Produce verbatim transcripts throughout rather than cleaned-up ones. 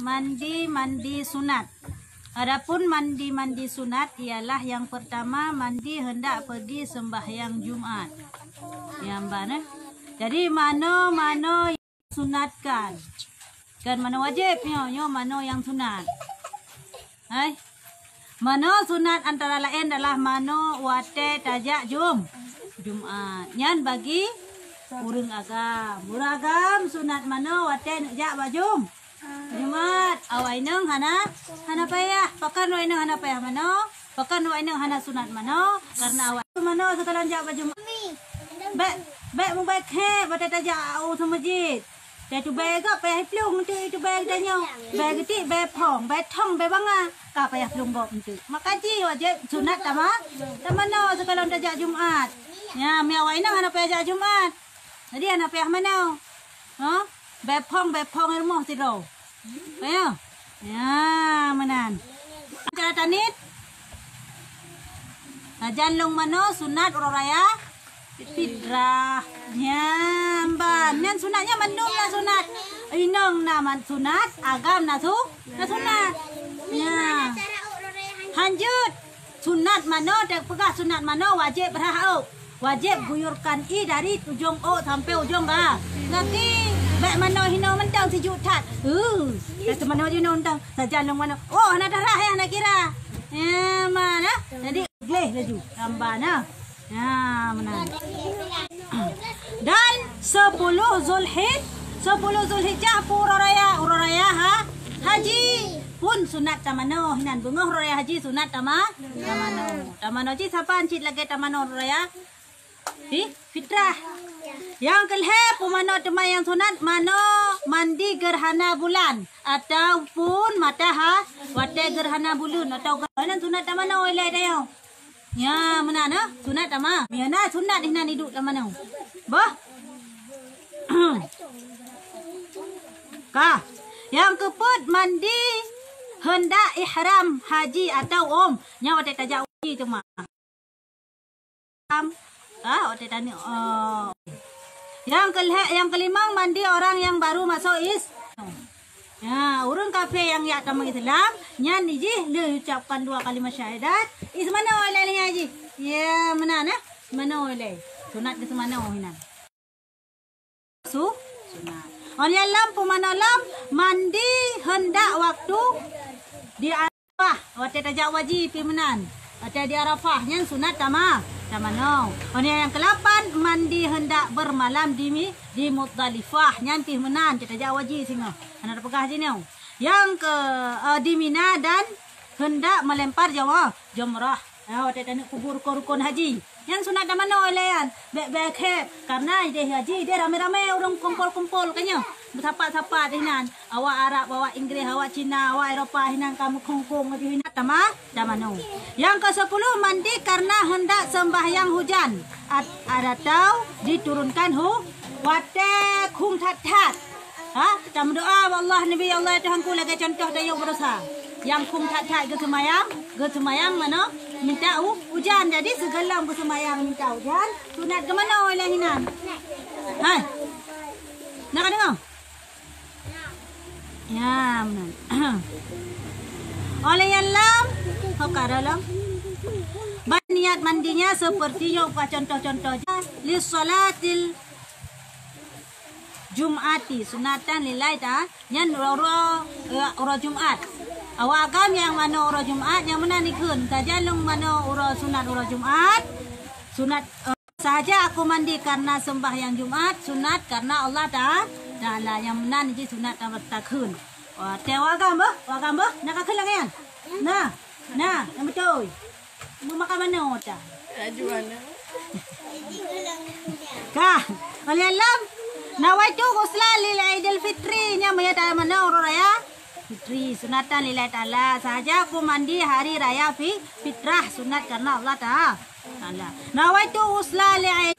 Mandi-mandi sunat. Adapun mandi-mandi sunat ialah yang pertama mandi hendak pergi sembahyang Jumat. Nyang ban, eh. Jadi manoe-manoe sunatkan. Kan manoe wajéb nyoe, nyoe manoe nyang sunat. Hai. Manoe sunat antara laén adalah manoe watée tajak Jum-, Jumat. Nyan bagi ureuëng agam. Ureuëng agam sunat manoe watée neujak bak Jum-, Jumat. Awak inong hana, hana payah. Pakon awak inong hana payah manoe? Pakon awak inong hana sunat manoe? Karena awak manoe sigohlom jak bak Jumat. Bék, bék mubék hék watée tajak u meuseujid. Teutubai gob payah plueng untuk teutubai geutanyoe. Bai geutik, bai phong, bai thong, bai banga. Ka payah plueng gob untuk. Maka jih wajéb sunat tama-, tamanoe sigohlom tajak Jumat. Nya, mi awak inong hana payah jak Jumat. Jadi hana payah manoe. Ha? Bai phong, bai phong rumoh sidroe. Ayo. Ya, meunan. Cara tanit. Sajan lôn manoe sunat uroe raya fitrah. Nyan ban. Nyan sunat nyan mandum na sunat. Inong na man-, sunat, agam na su-, na sunat. Ya. Hanjeuet. Sunat manoe, teupeugah sunat manoe wajéb rhah ôk. Wajéb guyurkan ie dari ujong ôk sampoe ujong ga-, gaki. Bék manoe hinoe mantong sijuek that. Uh, kata manoe jinoe mantong sajan lôn manoe. Oh, hana darah ya, hana kira. Ya, mana? Jadi, gleh laju. Tambah na. Ya, meunan. Dan sepuluh Zulhij-, sepuluh Zulhijjah pun uroe raya, uroe raya ha-, haji. Pun sunat tamanoe hinan. Beungoh uroe raya haji sunat tama-, tamanoe. Tamanoe cit saban cit lagée tamanoe uroe raya fi-, fitrah. Nyang keulhée pun manoe teuma nyang sunat manoe mandi gerhana bulan ataupun mataha-, watée gerhana buleuen atau gerhana sunat tamanoe ilée tanyoe. Ya, meunan, eh? Sunat tama. Ya, na sunat hinan iduek tamanoe. Boh. Ka. Nyang keupeuet mandi hendak ihram haji atau um. Nyan watée tajak haji teuma. Am. Ah, watée tani, oh. Nyang keulhée, nyang keulimong mandi orang yang baru masuk Is-, Ya, ureuëng kafé nyang jak tamong Islam, nyan jih lheueh ucapkan dua kalimat syahadat, iseumanoe ilée nyan jih. Ya, meunan, eh? Seumanoe ilée. Sunat geuseumanoe hinan. Su-, sunat. Óh lheueh lom, peumanoe lom, mandi hendak waktu di Arafah, watée tajak haji pih meunan. Watée di Arafah, nyan sunat tama-, tamanoe. Óh lheueh nyang keulapan, mandi hendak bermalam di Mi-, di Muzdalifah, nyan pih meunan, tajak haji singoh. Hana tapeugah jinoe. Nyang keu, eh, di Mina dan hendak melempar jawa-, jamrah. Ya, watée taneuk kubur rukon-rukon haji. Nyan sunat tamanoe ilée nyan. Bék, bék khép. Karena ideh haji, ideh ramé-ramé ureuëng kumpol-kumpol ka nyoe. Beusapat-sapat hinan. Awak Arab, awak Inggris, awak Cina, awak Eropa hinan ka meukhong-khong laju hinan tama-, tamanoe. Nyang keusepuluh, mandi karena hendak sembahyang hujan. At-, atau diturunkan hu-, watée khueng that-that. Ha? Tameudoa bak Allah, Nabi, "Ya Allah, ya Tuhanku, lagée contoh tanyoe beudosa." Nyang khueng that-that geuseumayang, geuseumayang manoe minta u-, ujan. Jadi, sigohlom geuseumayang minta ujan, sunat geumanoe ilée hinan. Hai. Na ka deungoe? Ya, meunan. Óh lheueh nyan lom, ho ka lom. Ban niat mandinya seperti nyoe, buka contoh-contoh. Li shalatil Jum'ati, sunatan lillahi ta-, nyan uroe-uroe, eh, uroe Jumat. Awak agam nyang manoe uroe Jumat, nyang meunan ikheun. Sajan lôn manoe uroe sunat uroe Jumat, sunat, eh, sahaja aku mandi karena sembahyang Jumat, sunat karena Allah Ta-, Ta'ala. Nyang meunan jih sunat ta-, takheun. Wah, teuh awak agam beuh, awak agam beuh, na ka kheun lagée nyan? Na, na, nyang beutôi. Meumakan manoe ta. Laju manoe. Ka, óh lheueh lom. Nawaitu ghusla lil Idul Fitri, nyan meunyo tamanoe uroe raya fitri, sunatan lillahi ta'ala. Sahaja aku mandi hari raya fi-, fitrah, sunat karena Allah Ta-, Ta'ala. Nawaitu ghusla li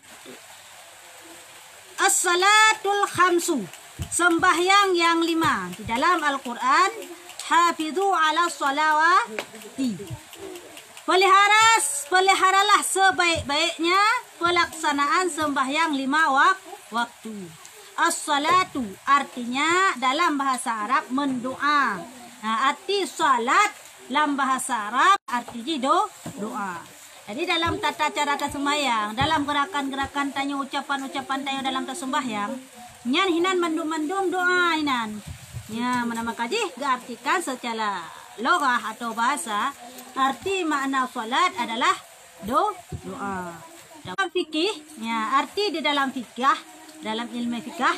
As-salatul khamsu, sembahyang yang lima. Di dalam Al-Quran, "Hafizu ala salawati." Pelihara, peliharalah sebaik-baiknya pelaksanaan sembahyang lima wak-, waktu. As-salatu artinya dalam bahasa Arab mendoa. Nah, arti salat lam bahasa Arab arti jih do-, doa. Jadi dalam tata cara taseumayang, dalam gerakan-gerakan tanyoe, ucapan-ucapan tanyoe dalam taseumbahyang, nyan hinan mandum-mandum doa hinan. Ya, meunan maka jih geuartikan secara logah atau bahasa, arti makna salat adalah do-, doa. Dalam fikih, ya, arti di dalam fikah, dalam ilmu fikah,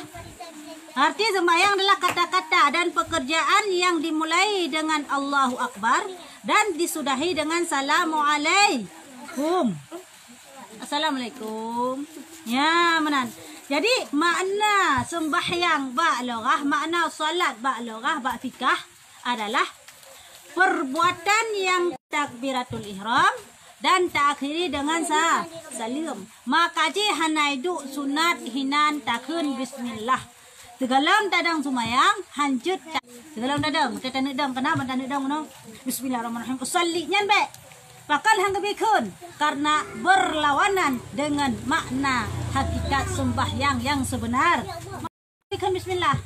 arti sembahyang adalah kata-kata dan pekerjaan yang dimulai dengan Allahu Akbar dan disudahi dengan Assalamualaikum. Assalamualaikum. Ya, meunan. Jadi, makna sembahyang bak logah, makna salat bak logah, bak fikah adalah perbuatan yang takbiratul ihram dan taakhiri dengan sa-, saleuem. Maka jih hana iduek sunat hinan takheun bismillah. Sigohlom tadong seumayang, hanjeuet ta-, sigohlom tadong, teuh taneuk dong, keunan ban taneuk dong, no? Bismillahirrahmanirrahim. Usalli nyan bèk. Pakon han geubri kheun? Karena berlawanan dengan makna hakikat sembahyang yang sebenar. Geubri kheun bismillah.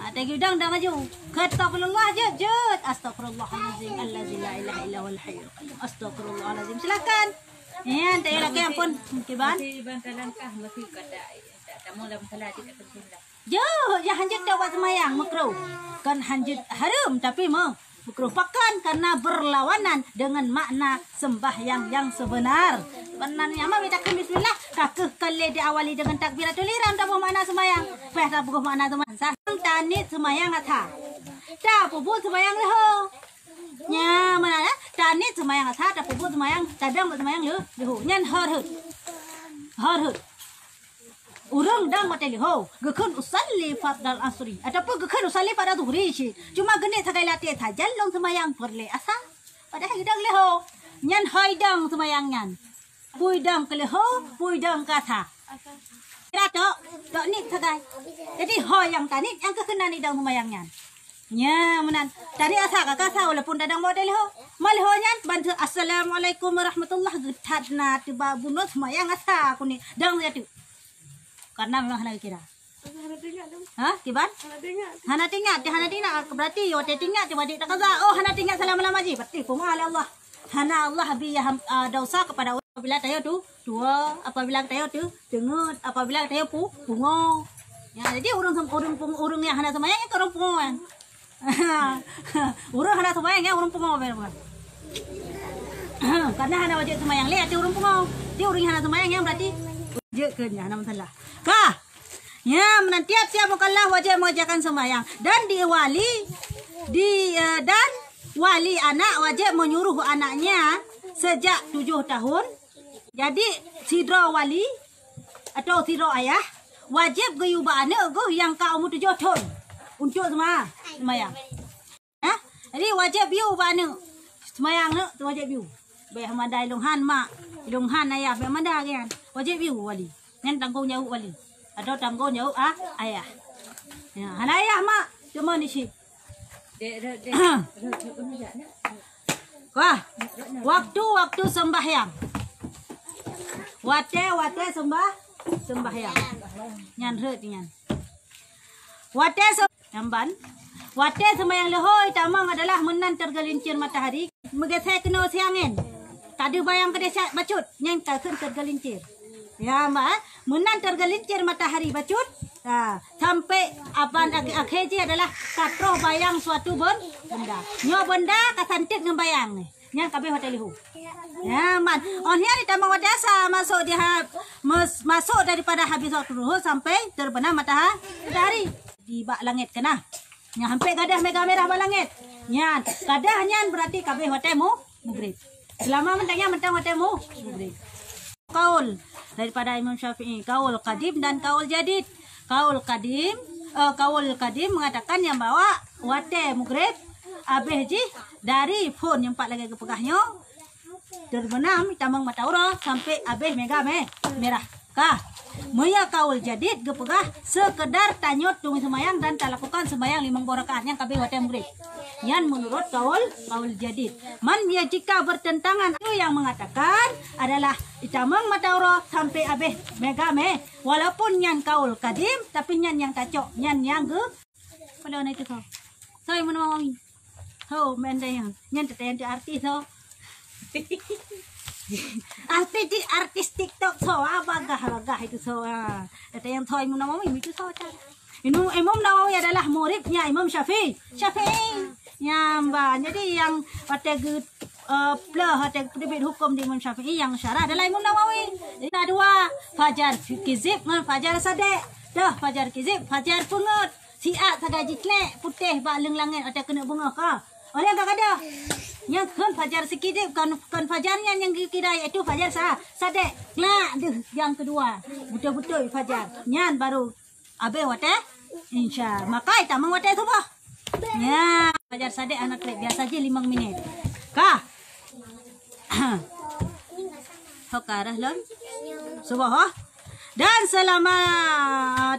Ah, teuh geudong dah maju. Astagfirullah, jeuet, jeuet. Astagfirullahalazim allazi la ilaha illa huwal hayyul qayyum. Astagfirullahalazim. Silakan. Ya, tak payah lagi, ampun. Kiban. Masih iban talangkah, masih kada. Tak tamu dalam salah, tidak terpindah. Jeuet, ya hanjeuet teuh bak seumayang, makruh. Kon hanjeuet hareuem, tapi me-, makruh. Pakon? Karena berlawanan dengan makna sembahyang yang sebenar. Sebenarnya, ma bèk takheun bismillah, ka keuh ka lheueh diawali dengan takbiratul ihram, taboh makna seumayang. Payah taboh makna seumayang. Sah, taniet seumayang atra. Tapeubuet seumayang leuhô. Nya, meunan, eh? Taniet seumayang atra, tapeubuet seumayang, tadong seumayang leu-, leuhô. Nyan ho rhot. Ho rhot. Ureueng dong watèe leuhô, geukheun usalli fardal asri, ataupun geukheun usalli fardal zuhri cit. Cuma geuniet sagai lam até sajan lôn seumayang peureulèe asa. Padahai geudong leuhô. Nyan ho idong seumayang nyan. Peue idong keu leuhô, peue idong keu asa. Kira tok, tok niet sagai. Jadi ho nyang taniet nyang keuh keunan idong seumayang nyan. Nya, meunan. Tadi asa ka kasa walaupun tadong bak leuhô. Ma leuhô nyan ban assalamualaikum warahmatullah geuthat na tiba bunoe seumayang asa keuneuk dong siat. Karena memang hana geukira. Ha, kiban? Hana teuingat, hana teuingat. Berarti watèe teuingat tiba dik takaza. Oh, hana teuingat selama-lama jih. Berarti pungo lé Allah. Hana Allah bri ya ham-, ah, dosa kepada orang apabila tayo tu tuwo, apabila tayo tu teungeut, apabila tayo pu-, pungo. Ya, jadi ureueng sem-, ureueng pung-, ureueng nyang hana seumayang nyan ureueng pungo kan. Ureueng hana seumayang nyan ureueng pungo, bukan? Karena hana wajéb seumayang lé ateueh ureueng pungo. Jadi ureueng hana seumayang nyan berarti wajéb keu nyan, hana masalah. Ka. Ya, meunan tiap-tiap mukallaf wajéb mengerjakan sembahyang dan di wali di, eh, dan wali anak wajéb menyuruh anaknya sejak tujuh tahun. Jadi, sidroe wali atau sidroe ayah wajéb geuyue bak aneuk geuh nyang ka umu tujoh thon untuk seuma-, seumayang. Nah, jadi wajéb yue bak aneuk seumayang, neuk, wajéb yue. Bèk mada ilôn han mak, ilôn han ayah, bèk mada nyan. Wajéb yue wali. Nyan tanggông jaweueb wali atau tanggông jaweueb, ah, ayah. Ya, hana ayah mak, cuma di sini. Wah, waktu-waktu sembahyang. Watèe-watèe sembah-, sembahyang. Nyan rhot nyan. Watèe se-, nyang ban. Watèe sembahyang leuhô tamong adalah meunan teugeulincir matahari meugeusé keunoe siangén. Ka deuh bayang keudéh bacut, nyan ka kheun teugeulincir. Ya, ma, eh? Meunan teugeulincir matahari bacut, ha, sampai aban akhé-, akhé jih adalah ka troh bayang suatu ben-, benda. Nyoe benda ka santet ngon bayang nyoe. Nyan ka abéh watèe leuhô. Ya, man. Oh, nyan tamong watèe asa masôk di ha-, mes-, masôk daripada habis waktu leuhô sampai terbenam mataha-, matahari. Di bak langét keunan. Nyan hampir gadôh mega mirah bak langét. Nyan, gadôh nyan berarti ka abéh watèe mu-, mughrib. Seulama mantong nyan mantong watèe mu-, mughrib. Kaul daripada Imam Syafi'i, kaul qadim dan kaul jadid. Kaul qadim, eh, kaul qadim mengatakan nyang bahwa watèe mughrib abéh jih dari phôn nyang pat lagèe geupeugah nyoe, terbenam tamong mata uroe sampai abéh mega me-, mirah. Ka, meunyoe kaul jadid geupeugah sekedar tanyot tungui seumayang dan talakukan seumayang limong boh rakaat nyang ka abéh watée maghrib. Nyan meunurot kaul, kaul jadid. Man ya jika bertentangan, itu yang mengatakan adalah itamong mata uroe sampai abéh mega meh. Walaupun nyan kaul kadim, tapi nyan nyang tacok, nyan nyang geu-, Pada na itu kau. Soi mun mau. Ho, main dayang. Nyan tetayang tu artis ho. Artis di artis TikTok so, ah, bagah, bagah itu so. Ah. Tetayang soi mun mau itu so cara. Imam, Imam Nawawi adalah muridnya Imam Syafi'i. Syafi'i. Ya, mbak. Jadi yang watée ge-, eh, pleh watée geuteubiet hukum di Imam Syafi'i yang syarah adalah Imam Nawawi. Jadi na dua, fajar kizib ngon fajar sadek. Dah fajar kizib, fajar peungeut. Siat sagai jiclek putéh bak leung langét watée keuneuk beungoh ka. Oleh ka kada. Nyang kon fajar sikidib, kon, kon fajar nyan nyang geukira, iaitu fajar sa-, sadek. Glak deuh nyang keudua. Beutôi-beutôi fajar. Nyan baru abéh watée insya. Maka itamong watée suboh. Ya, fajar sadek hana trép, biasa jih limong minit. Ka. Ho ka rah lom. Suboh, ho. Dan selama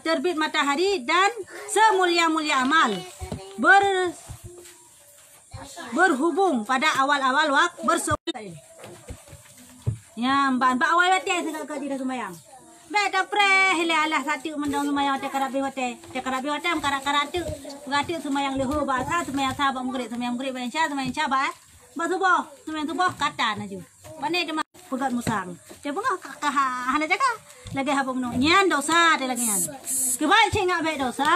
terbit matahari dan semulia-mulia amal ber-, berhubung pada awal-awal wak-, berse-, ya, mbak, mbak awai watée singoh ka jih dah seumayang. Bék tapreh ilée alah sateuk mantong seumayang watée karab abéh watée. Watée karab abéh watée meukarat-karat teuk. Peugah teuk seumayang leuhô bak asar, seumayang asar bak maghrib, seumayang maghrib bak isya, seumayang isya bak, eh, bak suboh, seumayang suboh kata na ju. Pane teuma peugöt musang. Teupeugah ka, ka ha-, hana jaga. Lagée haba meunoe. Nyan dosa teuh lagée nyan. Kiban cit ngat bék dosa,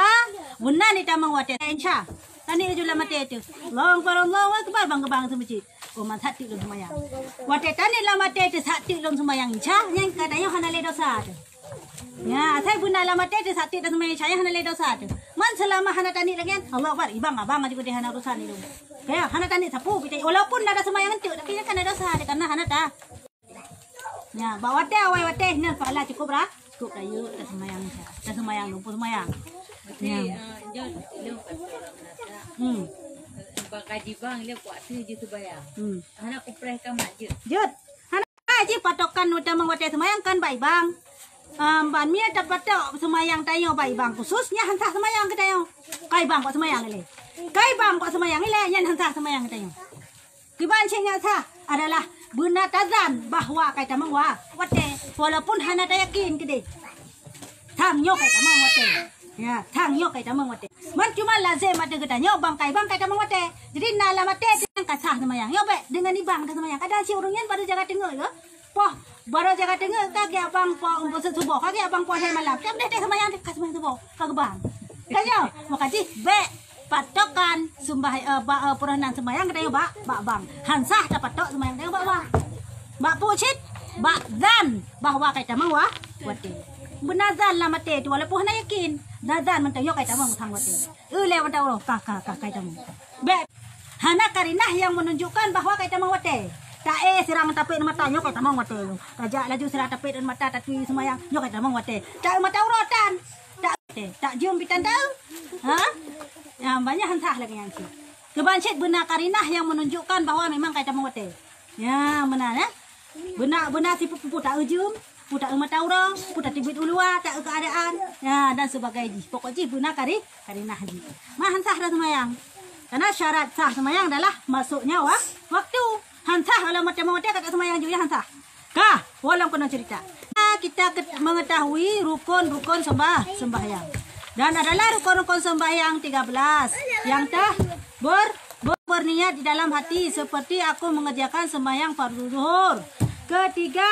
beuna itamong watée insya. Taniet laju lam até teuh. Allahu Akbar, Allahu Akbar, bang geubang seumeujid. Oh, man sateuk lôn seumayang. Watée taniet lam até teuh sateuk lôn seumayang insya, nyan ka tanyoe hana lé dosa teuh. Ya, asai beuna lam até teuh sateuk dan seumayang insya, nyan hana lé dosa teuh. Man seulama hana taniet lagée nyan, Allahu Akbar, ibang abang aju keudeh hana urusan ilôn. Kaya hana taniet sapeue pih, walaupun na seumayang enteuk, tapi nyan ka na dosa teuh, karena hana ta-, Ya, bak watée awai watée nyan pahala cukup ra-, cukup rayeuk taseumayang, taseumayang, lumpur seumayang. Tapi, ya, eh, jeuet, lôn ka sekolah meunasah. Hmm. Eh, bak kaji bang, lé kuat tu je seumayang. Hmm. Hana kupreh ka mak jeuet. Jeuet. Hana jih patokan utamong watée seumayang kan bak ibang. Em, ban mie tapatok seumayang tanyoe bak ibang khusus, nyan han sah seumayang geutanyoe. Ka ibang kok seumayang ilée. Ka ibang kok seumayang ilée, nyan han sah seumayang geutanyoe. Kiban cit nyang sah adalah beuna tazan bahwa ka itamong wa-, watée, walaupun hana tayakin keudeh. Sang nyoe ka itamong watée. Ya, sang nyoe ka itamong watée. Man cuma lazem ateueh geutanyoe bang kai bang ka itamong watée. Jadi na lam até nyang ka sah seumayang. Nyoe bék deungon ibang ka seumayang. Kadang si ureuëng nyan baru jaga teungeut ke? Poh, baru jaga teungeut ka geubang poh umpuk suboh, ka geubang poh lhée malam. Tiap deh teh seumayang ka seumayang suboh. Ka geubang. Tanyoe, maka jih bék patokan seumbah-, eh, ba-, eh, peuroh nan seumayang geutanyoe bak, bak bang. Han sah tapatok seumayang geutanyoe bak bang. Bak peue cit? Bak zan bahwa ka itamong wa-, watée. Beuna zan lam até teuh walaupun hana yakin. Na zan mantong nyoe ka itamong sang watée. Eh, lé mantong uroe ka, ka, ka, ka itamong. Bék. Hana karinah nyang meununjukkan bahwa ka itamong watée. Ta-, eh, sira tapét mata nyoe ka itamong watée. Tajak laju sira tapét mata tatui seumayang nyoe ka itamong watée. Ta-, mata uroe tan. Tak, tak jeuem bitan tahu. Ha? Ya, banyak han sah lagée nyan cit. Kiban cit beuna karinah nyang meununjukkan bahwa memang ka itamong watée. Ya, meunan, ya. Beuna, beuna si pu-, pu-, pu ta-eu jeuem, pu ta-eu mata uroe, pu tateubiet u luwa, ta-eu keuadaan. Ya, dan sebagai jih. Pokok jih beuna kari-, karinah jih. Ma han sah dah seumayang. Karena syarat sah seumayang adalah masuknya wa-, waktu. Han sah kalau macam watée ka ta seumayang ju, ya han sah. Ka, ulôn keunoe cerita. Kita ket-, mengetahui rukun-rukun sembah-, sembahyang. Dan adalah rukun-rukun sembahyang tiga belas yang tah ber-, ber-, berniat di dalam hati seperti aku mengerjakan sembahyang fardu zuhur. Ketiga,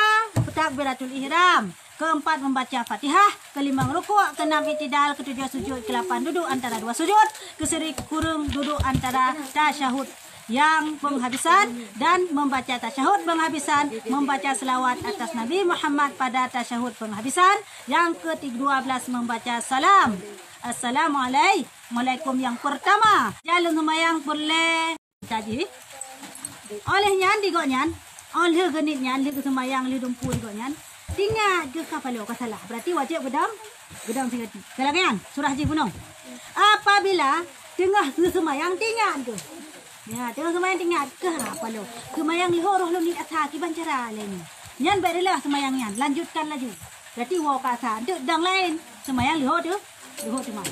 takbiratul ihram. Keempat, membaca Fatihah. Kelima, rukuk. Keenam, i'tidal. Ketujuh, sujud. Kelapan, duduk antara dua sujud. Keseri kurung duduk antara tasyahud yang penghabisan dan membaca tasyahud penghabisan, membaca selawat atas Nabi Muhammad pada tasyahud penghabisan, yang kedua belas membaca salam. Assalamualaikum yang pertama. Jalan sembahyang peureulée tadi. Oleh nyan di gobnyan, oh lheueh geuniet nyan, lheueh geuseumbahyang, lheueh dumpeue di gobnyan, tingat geuh ka paloe ka salah. Berarti wajéb geudong, geudong sigoe. Ka lagée nyan, surah jih bunoe. Apabila teungoh geuseumbahyang tingat geuh. Ya, teungoh seumbahyang tingat geuh ha paloe. Seumbahyang lheueh roh lôn niet asa kiban cara lé nyoe. Nyan bék reuloh seumbahyang nyan, lanjutkan laju. Berarti woe ka sah. Untuk dang laén, seumayang leuho teu, leuho teuma.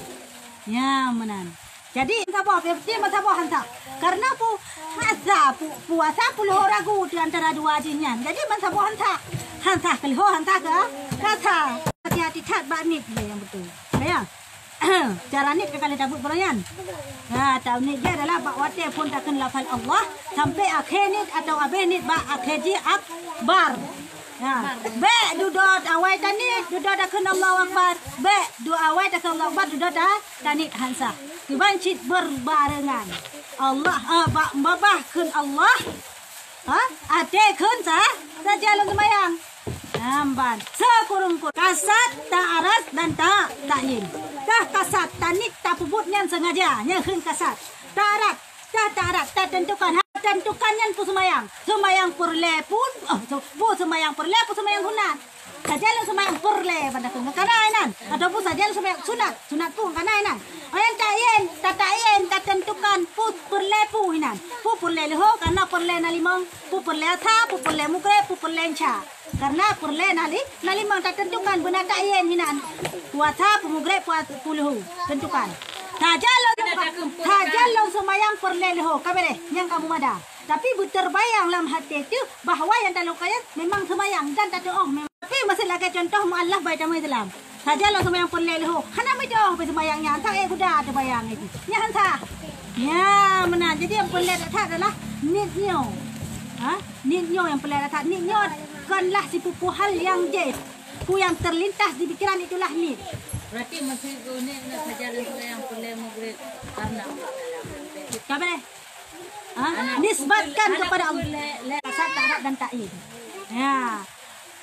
Nyan meunan. Jadi, saboh, berarti meusaboh han sah. Karena pu-, han sah, pu-, puasa peuleho ragu di antara dua jih nyan. Jadi, meusaboh han sah. Han sah keu leuho, han sah keu, ka sah. Hati-hati that bak niet lé nyang beutôi. Ya. Cara niet ka lheueh tabuet gohlom nyan. Ha, ta niet jih adalah bak watée phon takheun lafal Allah sampai akhé niet atawa abéh niet bak akhé jih akbar. Ha, bék dudoe awai taniet, dudoe takheun Allahu Akbar. Bék du awai takheun Allahu Akbar, dudoe ta-, taniet han sah. Kiban cit beurbareungan. Allah, eh, bak babah kheun Allah. Ha? Até kheun sah, saja lôn seumayang. Namban. Sikureueng-kureueng. Kasat, ta'arat, dan ta-, ta'yin. Tah kasat, taniet, tapeubuet nyan sengaja. Nyan kheun kasat. Ta'arat, tah ta'arat, tatentukan. Ha, tentukan nyan peue seumayang. Seumayang peureulée pun, oh, su-, peue seumayang peureulée, peue seumayang sunat. Saja lôn seumayang peureulée banda kheun kana inan, ataupun saja lôn seumayang sunat, sunat pun kana inan. Ayang ta'yin, ta-, ta'yin, tatentukan peue peureulée pun inan. Peue peureulée leuho, karena peureulée na limong, peue peureulée asa, peue peureulée mugreb, peue peureulée insya. Karena peureulée na li-, na limong tatentukan beuna ta'yin inan. Puasa, peue mugreb, puasa, peue leuho, tentukan. Saja lôn, saja lôn seumayang peureulée leuho, ka beureh, nyang kamoe mada. Tapi beuterbayang lam até teuh bahwa nyang taloe kayém memang seumayang dan tatuoh memang. Tapi miseu lagée contoh mualaf bak tamong Islam. Saja lôn seumayang peureulée leuho, hana meutuoh pih seumayang nyan, sabe guda teubayang nyan. Nyan han sah. Nyan meunan. Jadi nyang peureulée that-that adalah niet nyoe. Ha? Niet nyoe nyang peureulée that-that. Niet nyoe bukanlah sipeue-peue hal nyang jeuet. Peue nyang terlintas di pikiran itulah niet. Berarti miseu geuh niet na saja lôn seumayang peureulée mugreb karena Ka beureh? Ha? Nisbatkan kepada Allah. Kasat, ta'arat dan ta'yin. Ya.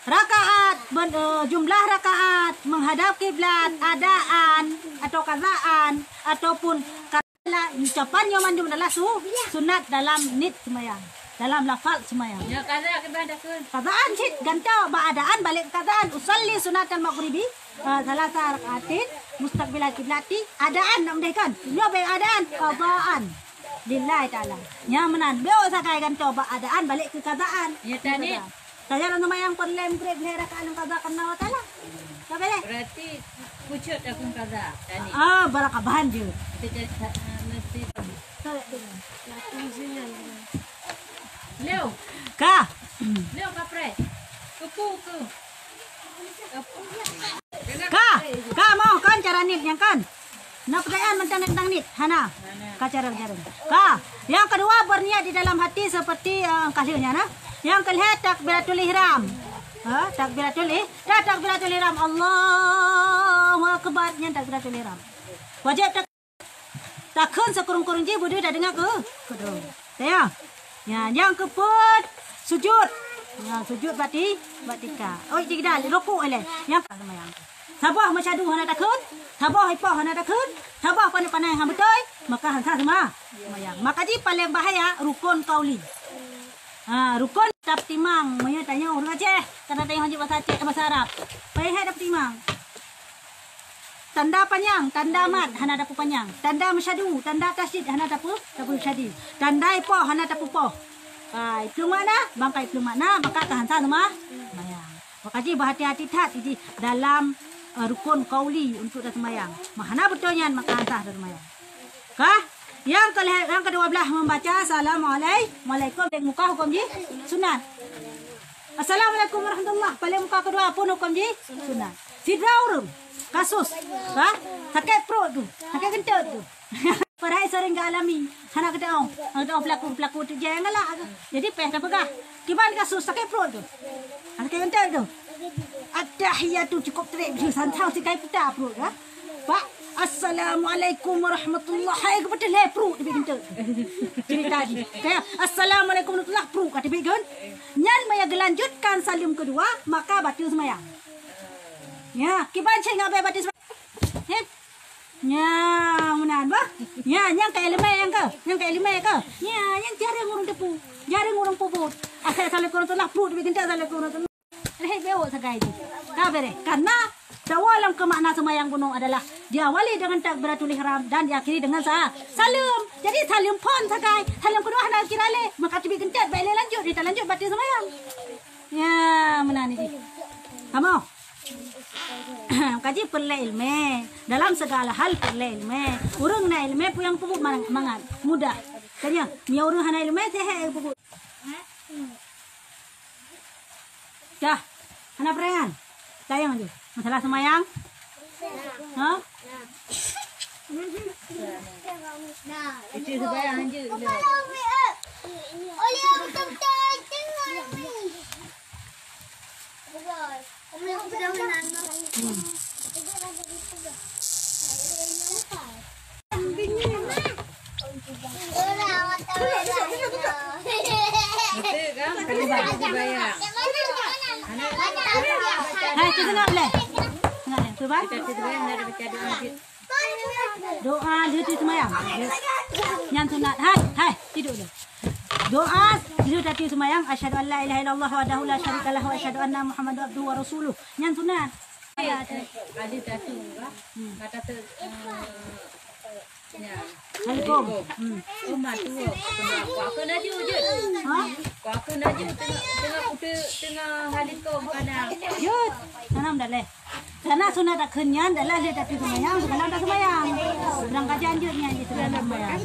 Rakaat, ben-, eh, jumlah rakaat, menghadap kiblat, adaan atau kazaan, ataupun kala, ucapan nyoe mandum adalah su-, sunat dalam niet seumayang, dalam lafal seumayang. Ya, kaza kiban takheun. Kazaan cit gantoe bak adaan balik keu kazaan. Usalli sunatal maghribi, eh, salasa rakaatin mustaqbilal kiblati. Adaan nak meudeh kan? Nyoe bèk adaan, kazaan. Lillahi ta'ala. Nyan meunan. Bèk sagai gantoe bak adaan, balik keu kazaan. Ya, tadi. Saja lôn seumayang peureulée mugreb lhèe rakaat lôn kaza karena Allah Ta'ala. Ka beureh? Berarti pucuk takheun kaza, tadi. Ah, barakabahan jeuet. Kita jadi, ah, mesti. Leo. Ka. Leo, kapreh. Kupu, ku. Ka, ka moh kan cara niet nyan kan? Na peudayaan mantong tentang niet? Hana. Ka cara-cara. Ka, nyang keudua berniat di dalam hati seperti, eh, ka lheueh nyan, nah. Nyang keulhèe takbiratul ihram. Ha, takbiratul ih-, dah takbiratul ihram. Allahu Akbar, nyan takbiratul ihram. Wajéb tak Takheun sikureueng-kureueng jih beudeuh tadeungoe keu, keudroe. Ya. Ya, nyang keupeuet sujud. Ya, sujud bak ti-, bak tika. Oi, tika dah, rukuk ilèe. Nyang ka seumayang. Saboh meusyadu hana takheun, saboh ipoh hana takheun, saboh paneuk-paneuk hana beutôi, maka han sah seuma-, seumayang. Maka jih paleng bahaya rukun qauli. Ha, rukun tapeutimang, meunyoe tanyoe ureueng Aceh, kana tanyoe hanjeuet basa Aceh, basa Arab. Paleng hai tapeutimang. Tanda panyang, tanda mat hana tapeupanyang. Tanda meusyadu, tanda tasydid hana tapeu-, tapeusydid. Tanda ipoh hana tapeupoh. Ka iplueng makna, ban ka iplueng makna, maka ka han sah seuma-, seumayang. Maka jih beuhati-hati that jih dalam, eh, rukun qauli untuk taseumayang. Meuhana beutôi nyan, maka han sah taseumayang. Ka, nyang keulhèe, nyang keudua blaih membaca assalamualaikum. Paleng muka huköm jih sunat. Assalamualaikum warahmatullah. Paleng muka keudua pun huköm jih sunat. Sidroe ureueng kasus, ha? Sakét pruet tu, sakét geunteut tu. Padahai sering geualami. Hana geuteu'oh, hana geuteu'oh pelaku-pelaku tu jai galak. Jadi payah tapeugah. Kiban kasus sakét pruet tu. Sakét geunteut tu. At-tahiyatu cukup trép tu, santau sikai puta pruet, ha? Pak, assalamualaikum warahmatullah. Hai, keubeutôi lé pruet teubiet geunteut. Cerita jih. Kaya, assalamualaikum warahmatullah, pruet ka teubiet geun. Nyan meunyo geulanjutkan saleuem keudua, maka bateue seumayang. Ya, kiban cit ngon abéh bateue seumayang. Heh. Nya, meunan bah. Nya, nyang ka ileumèe nyang ka. Nyang ka ileumèe ka. Nya, nyang jareueng ureueng teupeu. Jareueng ureueng peubuet. Asai assalamualaikum warahmatullah, pruet teubiet geunteut assalamualaikum warahmatullah. Lhèe beuh sagai jih. Ka beureh. Karena saboh lam keumakna seumayang bunoe adalah diawali dengan takbiratul ihram dan diakhiri dengan sa-, saleuem. Jadi saleuem phon sagai, saleuem keudua hana kira lé. Maka teubiet geunteut, bèk lé lanjut, talanjut bateue seumayang. Ya, meunan jih. Kamoe. Kaji peureulée iéleumé. Dalam segala hal peureulée iéleumé. Ureuëng na iéleumé peue nyang peubuet mangat, mudah. Tanya, meunyoe ureuëng hana iéleumé, seuhat peubuet. Dah, hana peureulée. Sayang je. Masalah seumayang? Ha? Itu seumayang je. Hai, tu tengok leh. Tengok leh. Tu, Bang. Doa lheueh teuh seumayang. Nyan sunat. Hai, hai, tiduek dulu. Doa lheueh teuh seumayang, asyhadu an la ilaha illallah wahdahu la syarika lah wa asyhadu anna Muhammadar abduhu wa rasuluh. Nyan sunat. Ada satu, kata tu, eh, ya. Assalamualaikum. Hmm. Uma tu, kena apa? Kena jujur. Ha? Kena jujur tengah, tengah kutu, tengah halikom kadang. Jut. Tanam dah leh. Karena sunat tak kenyan, dah lah dia tak seumayang, sekarang tak seumayang. Sedang kajian je ni, dia sedang seumayang.